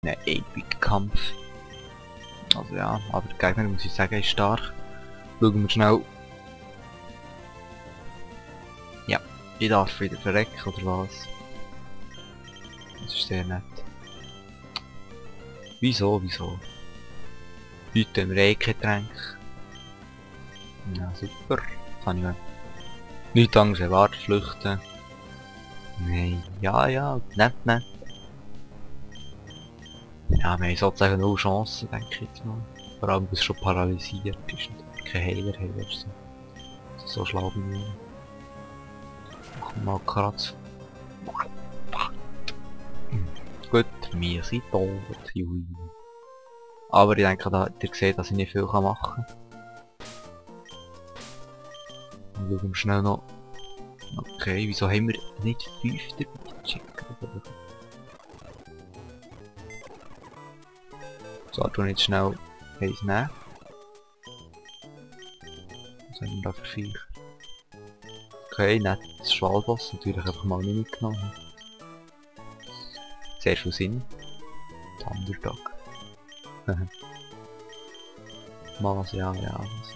Ein Epic Kampf. Also ja, aber der Gegner, muss ich sagen, ist stark. Schauen wir schnell. Ja, ich darf wieder verrecken, oder was? Das ist sehr nett. Wieso? Heute haben wir eh kein Getränk. Ja, super. Kann ich nichts anderes erwarten, flüchten. Nein, ja, nett. Ja, wir haben sozusagen null Chancen, denke ich jetzt mal. Vor allem, weil es schon paralysiert ist und kein Heiler hat. So schlau wie wir. Machen wir mal Kratz. Gut, wir sind tot, Jui. Aber ich denke, da ihr seht, dass ich nicht viel machen kann. Dann schauen wir schnell noch. Okay, wieso haben wir nicht 5 dabei? Checken. So, tun jetzt schnell eins nehmen. Was haben wir da für Viech? Okay, nettes Schwalboss, natürlich einfach mal nicht mitgenommen. Sehr viel Sinn. Thundertag. Mal ja, was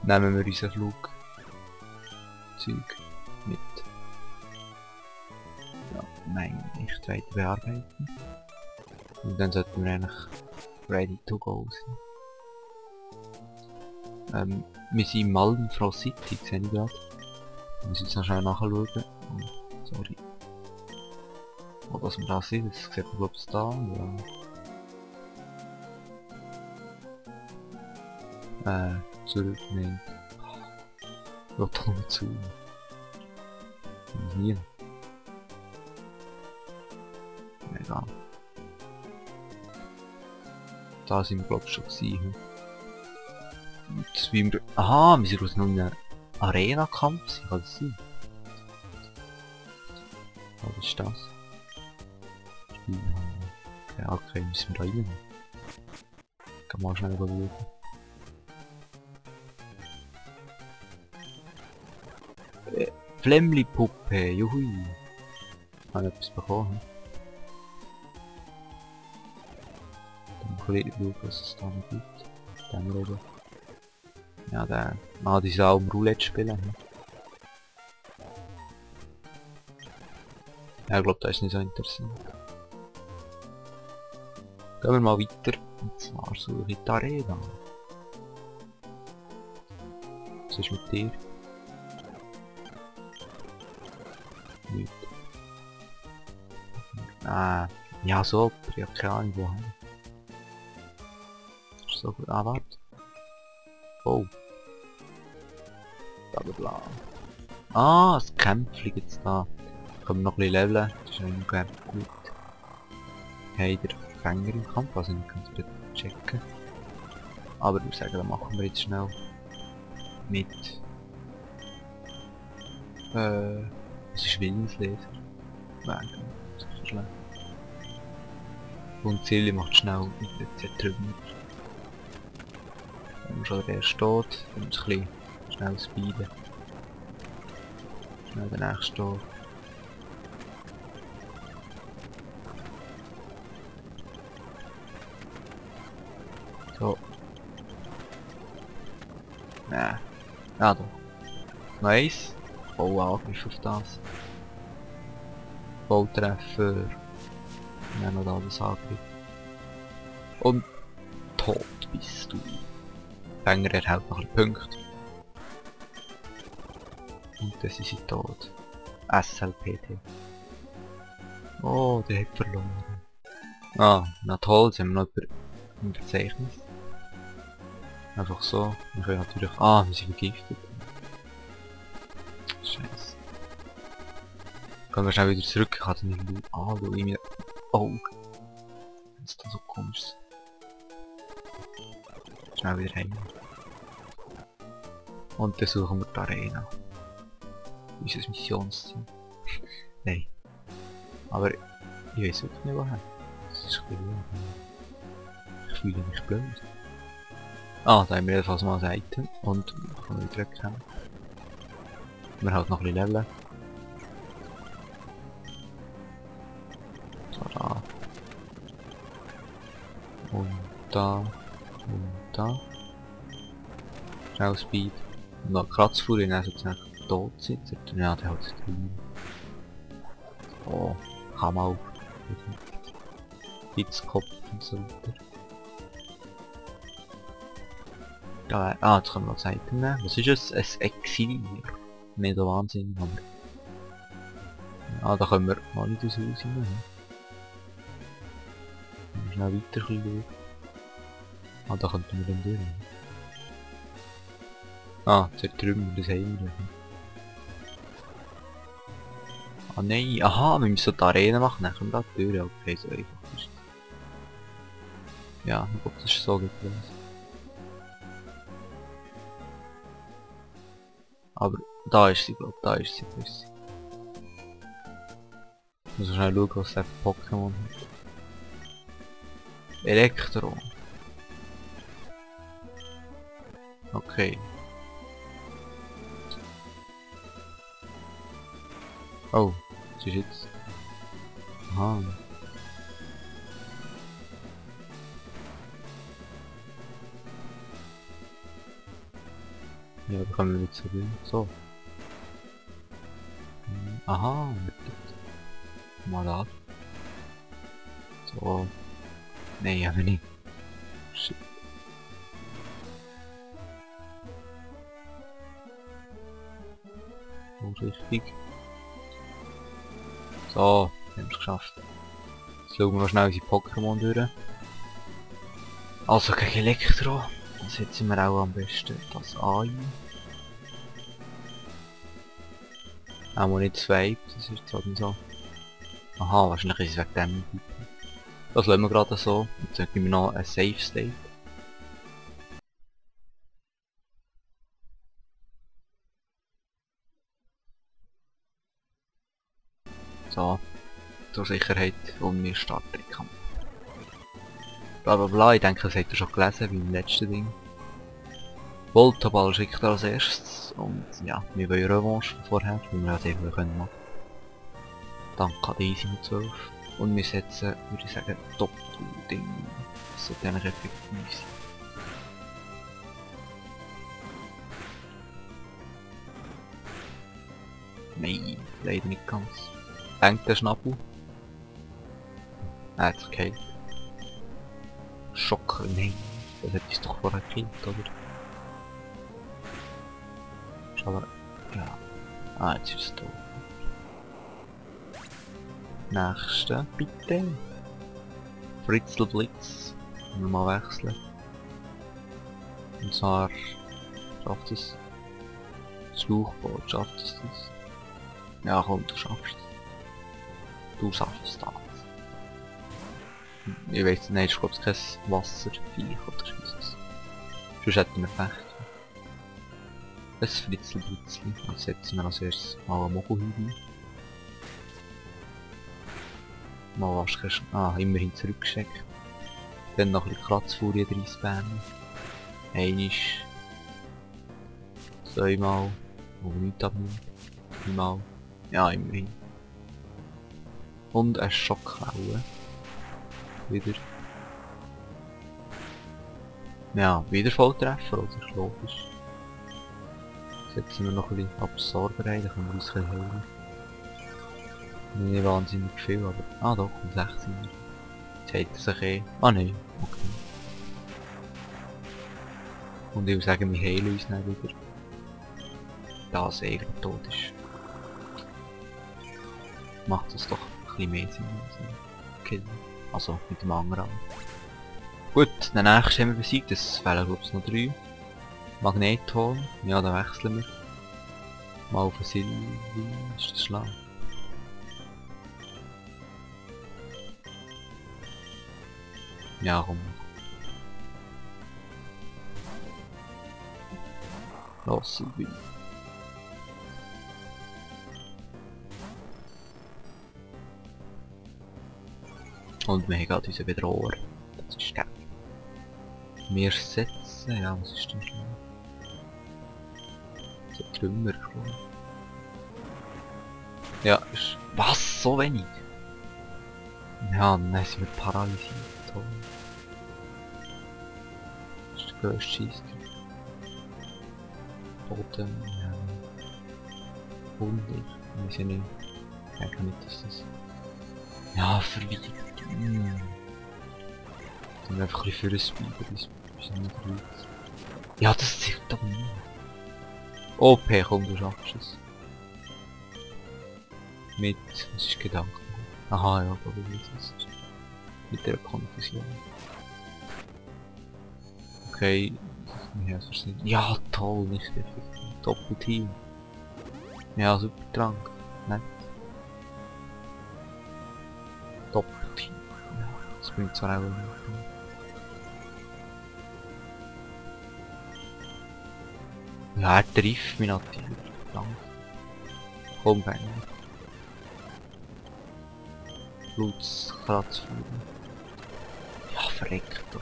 nehmen wir unseren Flugzeug mit. Ja, nein, nicht weiter bearbeiten. Und dann sollten wir eigentlich ready to go sein. Wir sind in Malmfroh City, sehe ich gerade. Ich muss jetzt noch schnell nachschauen. Oh, sorry. Wo das wir da sind, das sieht man glaube ich da. Ja. Zurücknehmen. Schaut doch mal zu. Hier. Egal. Da sind wir glaube ich schon gewesen. Und wie wir... Aha, wir sind aus einem Arena-Kampf. Kann das sein? Was ist das? Ja, okay, müssen wir da rein. Kann mal schnell schauen. Flämmli-Puppe, juhui. Ich habe etwas bekommen. Dann kann ich schauen, was es da noch gibt. Den oben. Ja, der... Ah, die soll auch im Roulette spielen. Ja, ich glaube, das ist nicht so interessant. Gehen wir mal weiter. Und zwar suche ich die Arena. Was ist mit dir? Nicht. Ja, so, ich habe keine Ahnung wohin. Ist so gut. Ah, warte. Oh. Blablabla. Ah, das Kämpfchen jetzt da. Können wir noch ein bisschen leveln. Das ist eigentlich gut. Hey, der Fänger im Kampf, also ich kann es checken. Aber ich würde sagen, das machen wir jetzt schnell. Mit... es ist Willensleder. Wegen. Das ist so schlecht. Und Silly macht schnell mit der Z-Drücken. Wenn man schon der steht, dann muss ein bisschen schnell speeden. Schnell der nächste steht. So. Nein. Ja doch. Nice. Angriff auf das. Volltreffer. Ja, noch alles Angriff. Und tot bist du. Fänger erhält noch ein Punkt. Und dann sind sie tot. SLPT. Oh, der hat verloren. Ah, na toll, jetzt haben wir noch ein Verzeichnis. Einfach so. Wir können natürlich... Ah, wir sind vergiftet. Scheiße. Gehen wir schnell wieder zurück. Ich hatte nicht anschauen in meine Augen. Das ist da so komisch. Schnell wieder heim. Und dann suchen wir die Arena. Unser Missionsziel. Nein. Aber ich weiß wirklich nicht woher. Das ist ein bisschen... Ich fühle mich blöd. Ah, da haben wir jedenfalls mal ein Item und wir können wieder erkennen. Wir halt noch ein bisschen leveln. Und da. Und da. Schnell Speed. Und noch Kratzfuhr, in der jetzt nicht tot sitzt. Ja, der hat es drin. Oh, kann man auch. Hitzkopf und so weiter. Da, jetzt können wir noch Seiten nehmen. Was ist es? Ein Exil. Nicht so wahnsinnig, aber... da können wir mal nicht ins Haus rein. Schnell weiter ein bisschen. Da könnten wir dann durch. Das drüben, das haben wir. Nein, aha, wir müssen die Arena machen, dann können wir da durch. Okay, so einfach ist es. Ja, ich glaube, das ist so geplant. Aber da ist sie, glaube ich, da ist sie. Ich muss schnell schauen, was der für Pokémon hat. Elektro. Okay. Oh, was ist jetzt? Aha. Ja, da kommen wir wieder zurück. So. Aha, mal ab. So. Nee, aber nicht. Shit. So richtig. So, wir haben es geschafft. Jetzt schauen wir noch schnell unsere Pokémon durch. Also gegen Elektro. Dann setzen wir auch am besten das ein. Auch nicht zwei, das ist halt so. Aha, wahrscheinlich ist es wegen dem. Das lassen wir gerade so. Jetzt geben wir noch ein Safe State. So, zur Sicherheit und wir starten den Kampf. Blablabla, ich denke, das habt ihr schon gelesen, wie im letzten Ding. Voltaball schickt er als erstes und ja, wir wollen Revanche von vorher, weil wir das eben können machen. Danke an die Easy mit 12. Und wir setzen, würde ich sagen, Doppel-Ding. Das sollte eigentlich effektiv sein. Nein, leider nicht ganz. Denkt der Schnabel? Jetzt gekillt. Schocker, nein. Das hätte ich doch vorher gekillt, oder? Aber, ja. Jetzt ist es tot. Nächste, bitte. Fritzelblitz. Wir mal wechseln. Und zwar schafft es. Schlauchboot, schafft es das? Ja komm, du schaffst es. Du schaffst das. Ich weiss nicht, ich glaube es kein Wasserviech oder so. Sonst hätten wir Pech. Ein Fritzelblitzli. Jetzt setzen wir als erstes mal einen Mogelhügel ein. Mal Waschkäse. Immerhin zurückgeschickt. Dann noch ein bisschen Kratzfurie drin spammen. Einmal. Zweimal. Wo nichts abnimmt. Dreimal. Ja, immerhin. Und eine Schockwelle. Wieder. Ja, wieder Volltreffer, oder? Ist logisch. Setzen wir noch ein bisschen Absorber ein, dann können wir uns ein bisschen heilen. Nicht wahnsinnig viel, aber... doch, um 16. Jetzt hat er sich eh... nein, okay. Und ich will sagen, wir heilen uns dann wieder. Da es eh gerade tot ist. Macht das doch ein bisschen mehr Sinn, okay. Also mit dem anderen. Gut, den nächsten haben wir besiegt, es fehlen glaube ich noch 3. Magneton, ja da wechseln wir. Mal auf Silvi, ist das schlau? Ja komm. Los Silvi. Und wir haben gerade unseren Bedroher. Das ist geil. Wir setzen... ja, was ist denn schon? So Trümmer, glaube ich. Ja, ist... was? So wenig? Ja, dann sind wir paralysiert. Ghost schießt. Totem, ja. Hund, ich weiß ja nicht. Ich denke nicht, dass das... Ja, verwirrt. Dann einfach ein bisschen für ein Speed, bis nicht reizt. Ja, das zählt doch nicht. OP, komm, du schaffst es. Mit, was ist Gedanken? Aha, ja, aber wie ist es? Mit der Konfusion. Okay, ja, ja, toll, nicht effektiv. Doppelteam. Ja, super Trank. Nett. Doppelteam. Ja, das bringt zwar auch nicht. Ja, er trifft mich natürlich. Danke. Komm, Bang. Blutskratzführer. Ja, verreckt doch.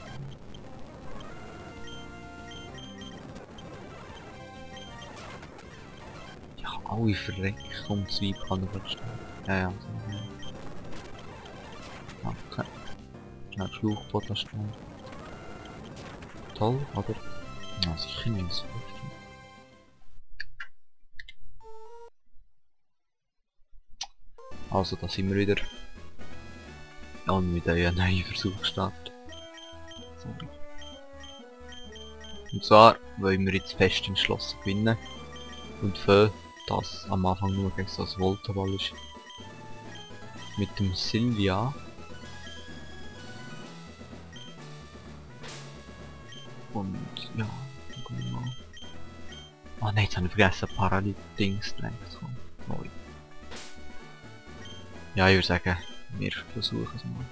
Ja, alle verreckt. Komm, Zwiebel kann ich verstehen. Ja, ja. Danke. Schnell Schlauchboot schnell. Toll, oder? Ja, sicher nicht so. Also, da sind wir wieder. Und mit einem neuen Versuch gestartet. Sorry. Und zwar wollen wir jetzt fest entschlossen gewinnen. Und für das am Anfang nur gegen das Voltaball ist. Mit dem Sylvia. Und ja, gucken wir mal. Ah nein, jetzt habe ich vergessen, Paralyt-Dings dran zu kommen. Neu. Ja, ich würde sagen, wir versuchen es mal.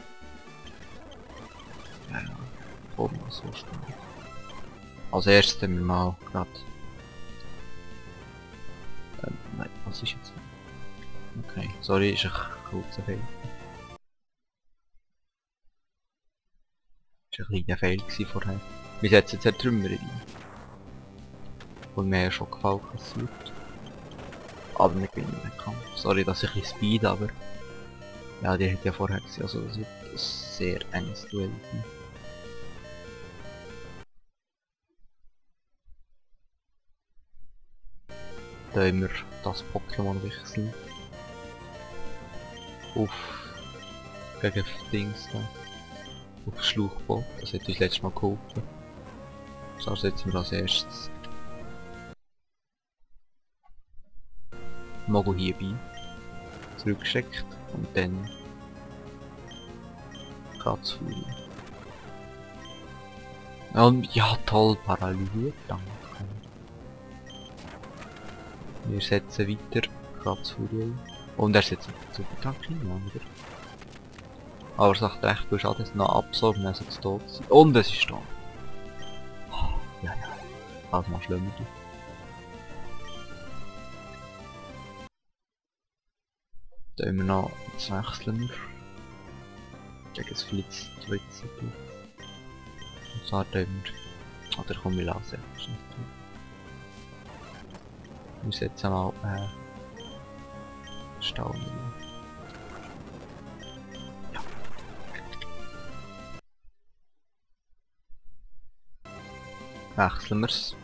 Ja, ja. Oben so schnell. Als erstes haben wir mal gerade... nein, was ist jetzt? Okay, sorry, ist ein kurzer Fehler. Das war ein kleiner Fehler vorher. Wir setzen jetzt Trümmer rein. Und mir schon gefallen kassiert. Aber wir gewinnen den Kampf. Sorry, dass ich ein bisschen Speed, aber... Ja, die hat ja vorher gesehen, also das wird ein sehr enges Duell sein. Da haben wir das Pokémon wechseln. Auf... gegen Dings da. Auf Schlauchboot, das hat uns letztes Mal geholfen. So setzen wir als erstes Mogel hierbei. Zurückgeschickt und dann Kratzfurie. Und ja, toll, paralysiert, danke. Wir setzen weiter Kratzfurie und er setzt Supertrank hin, oder? Aber es sagt echt, du hast alles noch absorben, dann soll es tot sein. Und es ist da. Ja, ja, also mal schlimmer. Da haben wir noch, jetzt wechseln wir. Gegen das Flitz. Und zwar tun wir... Oder komm, wir lassen es nicht. Wir setzen mal Stau rein. Ja. Wechseln wir es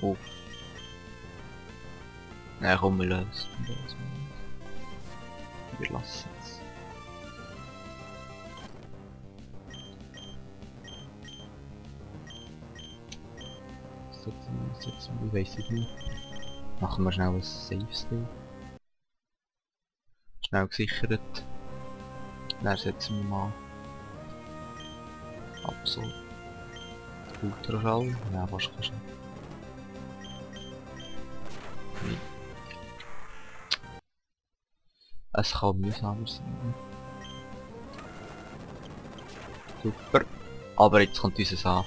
auf. Nein, komm, wir lösen. Wir lassen es. Setzen wir, weiss ich nicht. Machen wir schnell ein Safe State. Schnell gesichert. Dann setzen wir mal Absolut. Ultraschall. Ja, fast kannst du nicht. Es kann mühsamer sein. Super. Aber jetzt kommt dieses an.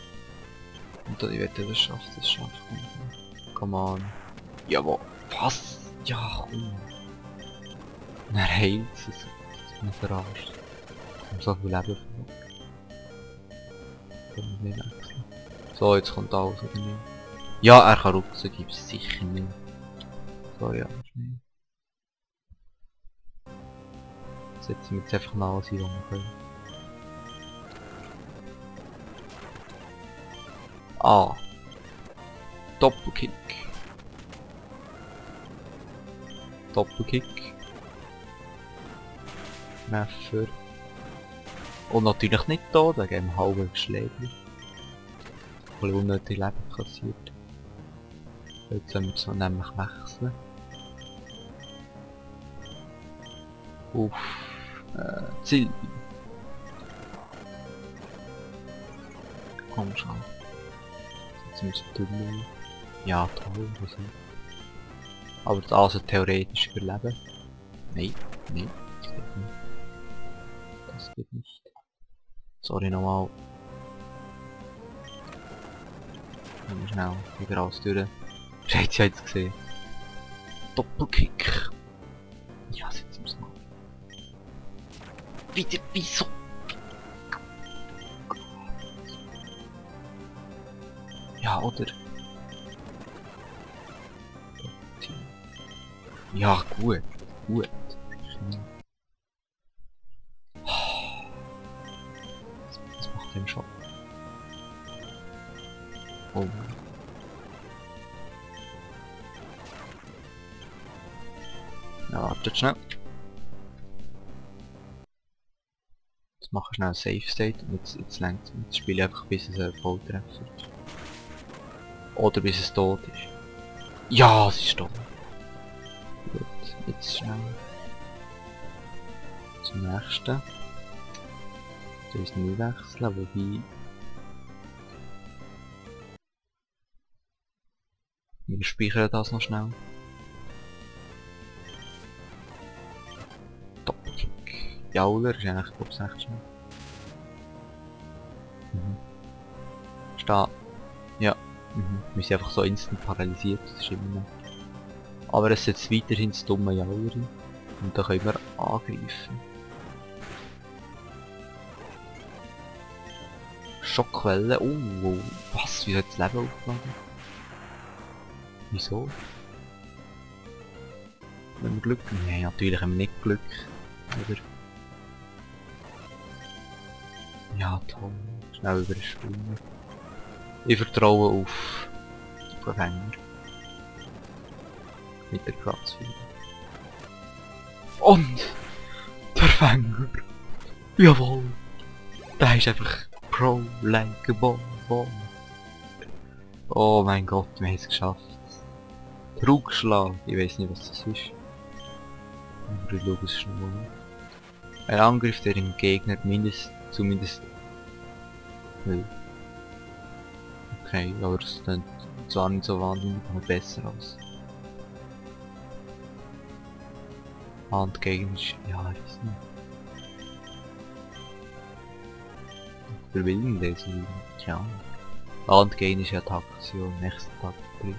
Und ich wette, das schafft es. Come on. Jawohl. Was? Ja, komm. Er heilt es. Das ist nicht verarscht. Ich habe so viel Leben verloren. Können wir nicht wechseln. So, jetzt kommt alles oder nicht? Ja, er kann rutschen, gibt es sicher nicht. So, ja, nicht. Setzen wir jetzt einfach mal alles ein, was wir können. Ah. Doppelkick. Doppelkick. Treffer. Und natürlich nicht da, da geben wir halbe Schläge. Ein bisschen unnötig Leben kassiert. Jetzt müssen wir nämlich wechseln. Auf Silvi. Komm schon. Jetzt müssen wir dünn. Ja, toll. Aber das also theoretisch überleben. Nein, nein, das geht nicht. Das geht nicht. Sorry nochmal. Dann wir schnell wieder alles durch. Habt ihr jetzt gesehen? Doppelkick. Ja, jetzt müssen wir wieder wieso? Ja, oder? Ja, gut. Gut. Was macht der schon? Oh. Ja, wartet schnell. Jetzt mache ich schnell ein Safe State und jetzt längt es. Jetzt spiele ich einfach bis es ein Volltreffer ist. Oder bis es tot ist. Ja, es ist tot. Gut, jetzt schnell zum nächsten. Da ist nicht wechseln, wobei wir speichern das noch schnell. Doppelkick. Jauler ist eigentlich top 6 schnell. Steht. Ja. Wir sind einfach so instant paralysiert, das ist immer noch. Aber es setzt weiterhin das dumme Jauler und da können wir angreifen. Schockwelle, oh, was, wie hat das Leben aufgeladen? Wieso? Wenn wir Glück haben? Nein, natürlich haben wir nicht Glück. Oder? Ja, toll. Schnell überspringen. Ich vertraue auf den Fänger. Mit der Kratzführer. Und der Fänger. Jawohl. Der ist einfach Pro like a bomb. Oh mein Gott, wir haben es geschafft. Trugschlag. Ich weiß nicht, was das ist. Aber ich schaue es schnell an. Ein Angriff, der den Gegner zumindest... Okay, aber es sieht zwar nicht so wahnsinnig, aber besser aus. Handgegner ist... ja, ich weiß nicht. Für Willen lesen, ja. Handgegnerische Attraktion, nächster Tag drin.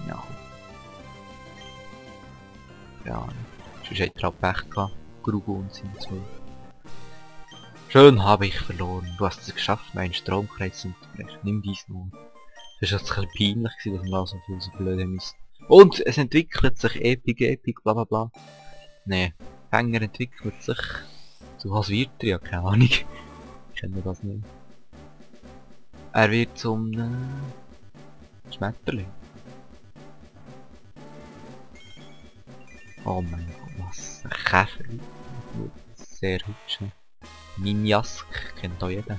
Ja. Ja, sonst hätte er auch Pech gehabt. Grugun sind so. Schön habe ich verloren. Du hast es geschafft, meinen Stromkreis zu unterbrechen. Nimm dies nun. Das war jetzt ein bisschen peinlich, dass wir mal so viel so blöd haben müssen. Und es entwickelt sich Epic, bla bla bla. Nee, Fänger entwickelt sich. Zu was wird er? Ja, keine Ahnung. Ich kenne das nicht. Er wird zum Schmetterling. Oh mein Gott, was ein Käfer. Sehr hübsch. Ninjask kennt auch jeder.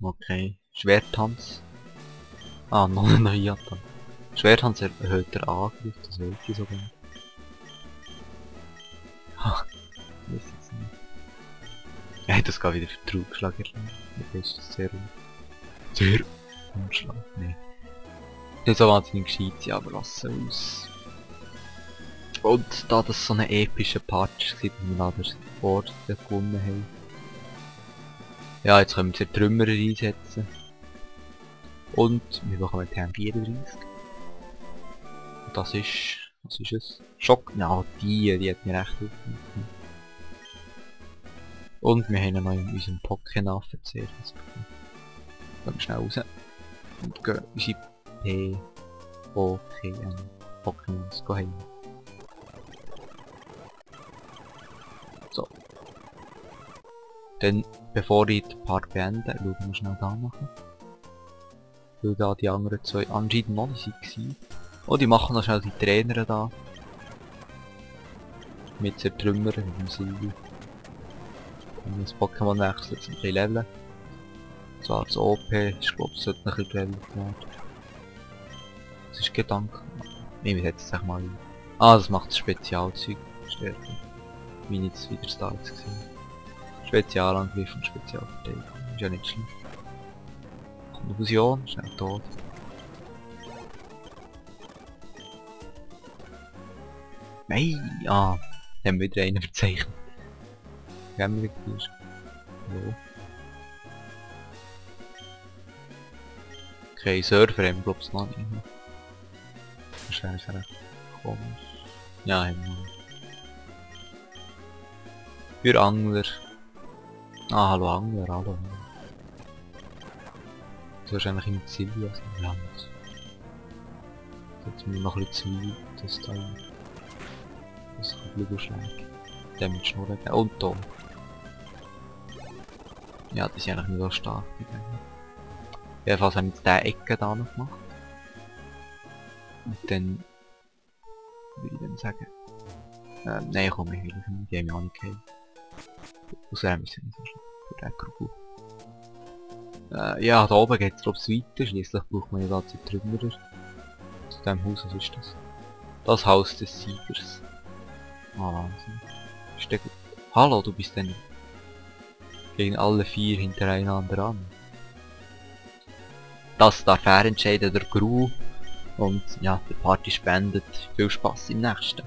Okay, Schwerttanz. Ah, noch ein neuer Tanz. Schwerttanz erhöht der Angriff, das weiß ich sogar. Ha, weiß jetzt nicht. Ja, das geht wieder für Trugschlag erlernen. Das ist sehr Umschlag, nee. Nicht so wahnsinnig gescheit, aber lass es aus. Und da das so ein epischer Part war, den wir an der Ort gewonnen haben. Ja, jetzt können wir den Trümmerer einsetzen. Und wir bekommen TM34. Und das ist... was ist es? Schock... ja, die hat mir recht aufgenommen. Und wir haben noch in unserem Pokémon-Verzeichnis bekommen. Gehen wir schnell raus. Und gehen unsere Pokémons heim. So, Dann, bevor ich den Part beende, schauen wir schnell da machen. Weil da die anderen zwei anscheinend noch nicht waren. Oh, die machen noch schnell die Trainer da. Mit Zertrümmern, mit dem Silvi. Und das Pokémon wechselt zum Leveln. So als OP, ich glaube, es sollte noch ein bisschen gelevelt werden. Das ist Gedanke. Nehmen wir jetzt mal ein. Ah, das macht das Spezialzeug stärker. Wie nicht das wieder Starts gesehen. Spezialangriff und Spezialverteidigung. Ist ja nicht schlimm. Kommt eine Fusion, schnell tot. Nein! Ah! Haben wir wieder einen verzeichnet. Gehen wir gleich. So. Okay, Surfer haben wir glaube ich noch nicht. Wahrscheinlich ist recht komisch. Ja, haben wir. Für Angler. Ah, hallo Angler, hallo. Du hast eigentlich im Ziel aus dem Land. Jetzt müssen wir noch ein bisschen zu weit, das da. Das kann Flügelschläge. Der mit Schnurren geben. Und da. Ja, das ist eigentlich nicht so stark. Jedenfalls haben wir jetzt diese Ecke da noch gemacht. Und dann würde ich dann sagen. Nein, komm, ich will nicht, die haben mich auch nicht geheilt. Außer haben wir sie nicht so schlimm. Für den Krugel. Ja, da oben geht es glaube ich weiter. Schliesslich braucht man ja da Zertrümmerer. Zu diesem Haus, was ist das? Das Haus des Siegers. Ah, Wahnsinn. Ist der gut? Hallo, du bist dann gegen alle 4 hintereinander an. Das darf er entscheiden, der Gru. Und ja, der Party spendet. Viel Spaß im nächsten.